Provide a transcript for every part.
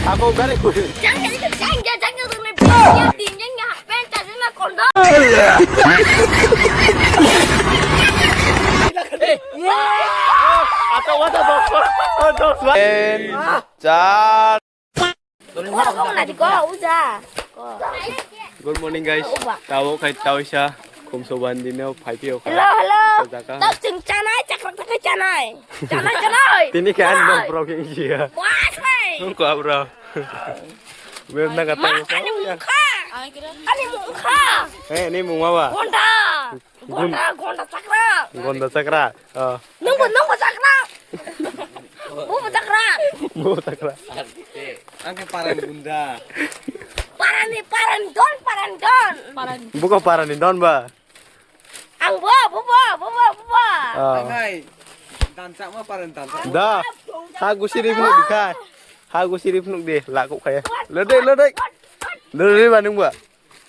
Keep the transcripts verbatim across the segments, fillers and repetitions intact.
Ako gari kuri. Jang jang jang jang jang jang jang jang jang jang jang jang jang jang. Ato wata dos. Dos. Char. Good morning, guys. Tabo khai tawisa khumso bandino phaiphio kha. Hello, hello. Jaka. Tao chwng chanai, chakrak chakrak chanai. Chanai, chanai. Tini khe ang nok brok wng sia. Wah, sai. Nung ko bro. Bem na kata. Ma, ani mung kha. Ani mung kha. Eh, ni mung ma ba? Gonda. Gonda, gonda chakra. Gonda chakra. Oh. Nungbo, nungbo chakra. Bubo chakra. Bubo chakra. Ang khe parani gunda. Parani, parani don, parani don. Parani. Buko parani don ba? Ang bo, bubo, bubo, bubo. Oh. Ang hai. Dan chakma parani dan chakma. Da. Ha gusiri phunuk di khai. Ha gusiri phunuk di. Lakuk khai. Lodai, lodai. Lodai ba nung ba?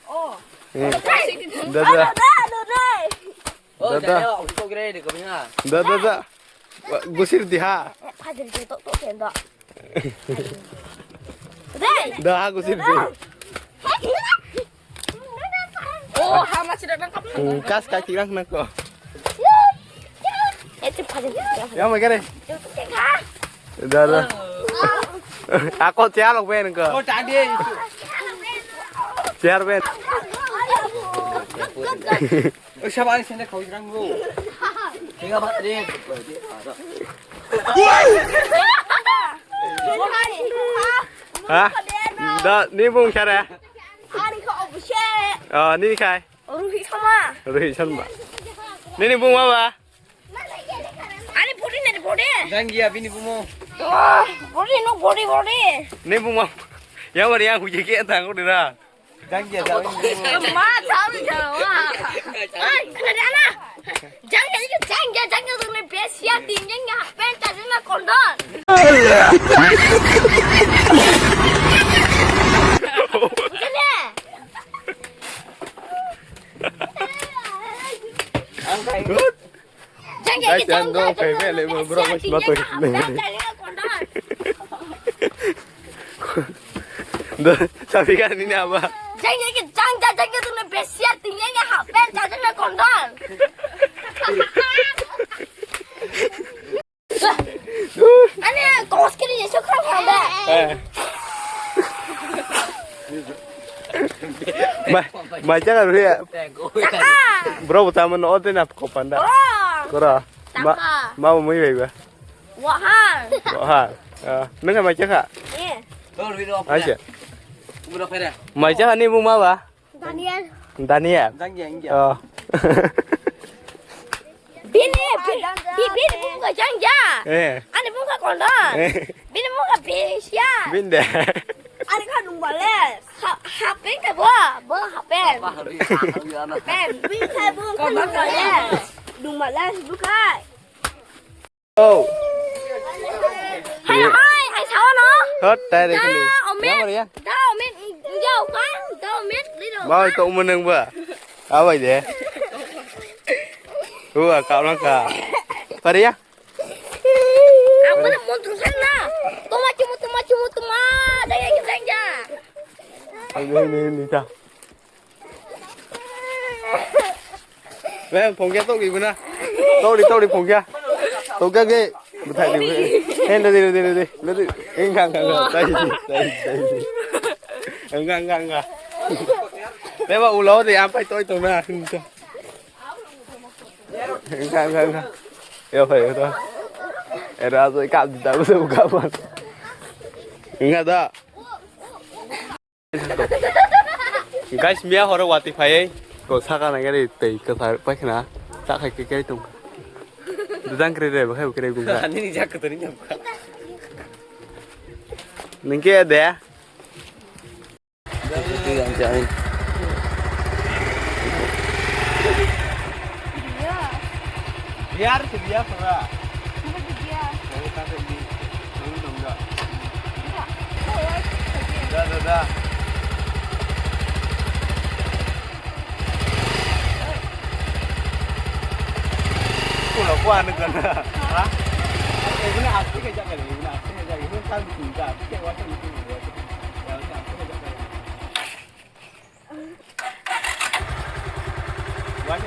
Oh. Eh. Dada. Dada, dada. Oh, dada. Dada, dada. Dada, dada. Gusir di ha. Hadir di tok tok kendo. Dai. Da ha gusir di. Oh, ha ma sida nang kap. Hmm, kas kaki rang nang ko. Ete phajak. Ya, mai kare. Dada. Ako chair lok ben ko. Oh, tadi. Chair ben. Oh, siapa ni sini kau bilang lu? Tiga empat ni. Ha? Da, ni bung siapa? Hari kau obsye. Oh, ni kai. Ruhi sama. Ruhi sama. Nini bung apa? Ani body na body. Janggia bini bumo. Oh, body no body body. Ni bumo. Ya mari yang huji ke tang ko dira. Janggia janggia. Ma jang jang wa. Ai, kana dana. Janggia janggia janggia tu ni best ya tinggi ya pen ta na kondon. Kene. Ang kai. Guys, yan dong, pebe le mo bro, mas matoi. Do, sabi ka nini aba? Jang jang jang jang jang jang tu besi ya tinggi ya ha pen jang jang kondon. Ani kos kiri ya sokra kanda. Eh. Mai, mai jaga dulu ya. Bro, utama no ote na kopanda. Bro. Kora. Ma, ma mui bai ba. Wahal. Wahal. Ah, nang mai jaga. Eh. Aja. Mai jaga ni bung ma ba? Daniel. Daniel. Janggia, janggia. Oh. Bini, bi, bi, bini bung ka janggia. Eh. Ani bung ka kondon. Eh. Bini bung ka bisia. Binde. Ani ka nung bale. Ha, hapen ka bo, bo hapen. Pen, bini ka bung ka nung bale. Nung bale, bukai. Oh. Hello, hi, hi, sao no? Hot, tai re kali. Da, omen. Ya, Maria. Da, omen, ya, opa. Da, omen, lino. Mau itu omen yang ba? Apa ini? Wah, kau langka. Pari ya? Aku nak montor sana. Toma, cuma, toma, cuma, toma. Jangan, jangan, jangan. Ini, ini, ini, dah. Bang, phone kya tok ibu na? Tok di, tok di phone kya? Tok kya ke? Bethai di. Hen, di, di, di, di. Di, di. Enggak, enggak, enggak. Tadi, tadi, tadi. Enggak, enggak, enggak. Lewa ulo di ampai toi tong na. Enggak, enggak, enggak. Ya, apa ya, itu? Era tu ikat di tahu tu kapan? Enggak dah. Guys, mia horo wati phaiwi ko saka na gari tei kwthar paikna ta khai ke kai tong. Dudang kre re, bakhai kre gungsa. Ani ni jak to ni nyam ka. Ningke de. Biar sedia pura. Mau kasih di, mau dong, enggak? Dah, dah, dah. Kulo kuan kan? Hah? Eh, ini asli kerja kali, ini asli kerja, ini kan tidak, kayak waktu itu. Guys,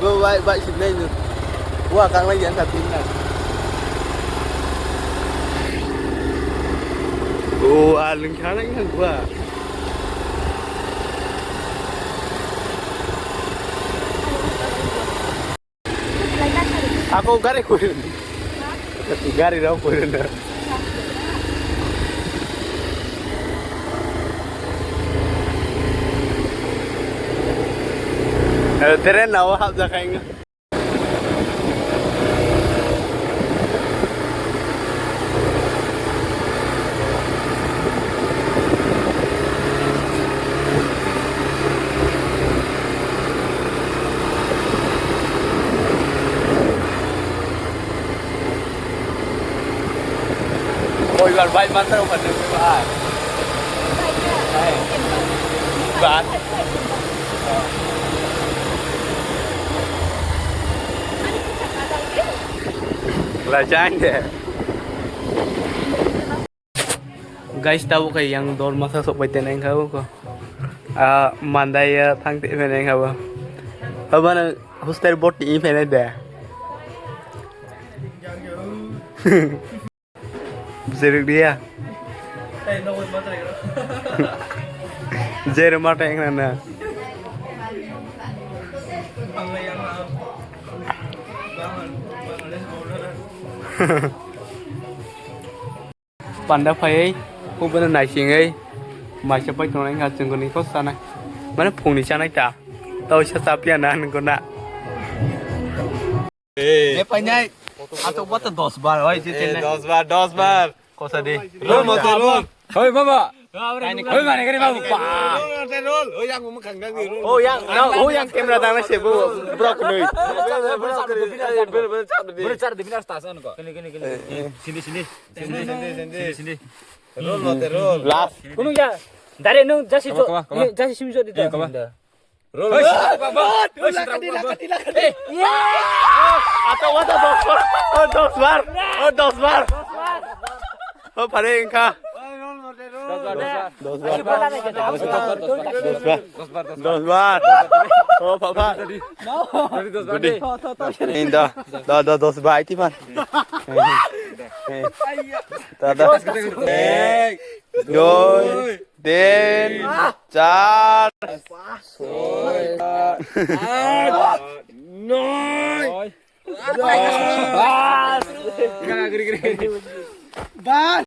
bo bai bai sibnai no. Wa kang lai yan sa pin na. O a ling kha lai nang wa. Ako gari kurin. Gari rao kurin. Train nao hapjakhai. Koibar bike mantra open hai. Bus. Lajang de. Guys, tabuk khe yang dor masa sok bai tenai kha ko. Ah, mandai ya thang te phenai kha ba. Abana hostel bot ni phenai de. Jeruk dia. Jeruk mata yang nana. Panda phaiwi, hubano naisingwi, maisa pai tongnai wngkha chwngkuni kok sanai. Mane phungni chanai ta. Tawisa chapya na nungkuna. Eh. Je painai. Ato bata dos bar, oi, je Eh, chenai. Dos bar, dos bar. Kosa di. Roll, mate, roll. Hoi, baba. Hoi, mane gari babu. Pa. Roll, mate, roll. Oh, yang, oh, yang camera dang na se, bu, bro, kunui. Bro, char de binar station ko. Kini, kini, kini. Sini, sini. Sini, sini, sini. Sini, sini. Roll, mate, roll. Last. Kunu ya. Dari nung jasi jo. Kaba, kaba, kaba. Jasi simi jo di. Eh, kaba. Roll. Hei, sitra, baba. Hei, sitra, baba. Hei, iya. Atau mata dos bar. Oh, dos bar. Oh, dos bar. Oh, pare engka. Dos bar, dos bar. Dos bar. Dos bar. Dos bar, dos bar. Dos bar. Oh, papa. Jadi dos bar. Jadi. Ini dah. Dah, dah, dos bar itu, man. Dah, dah. Dos. Doi, tin, char. Soi, sat, aat, noi. Bas. Bas.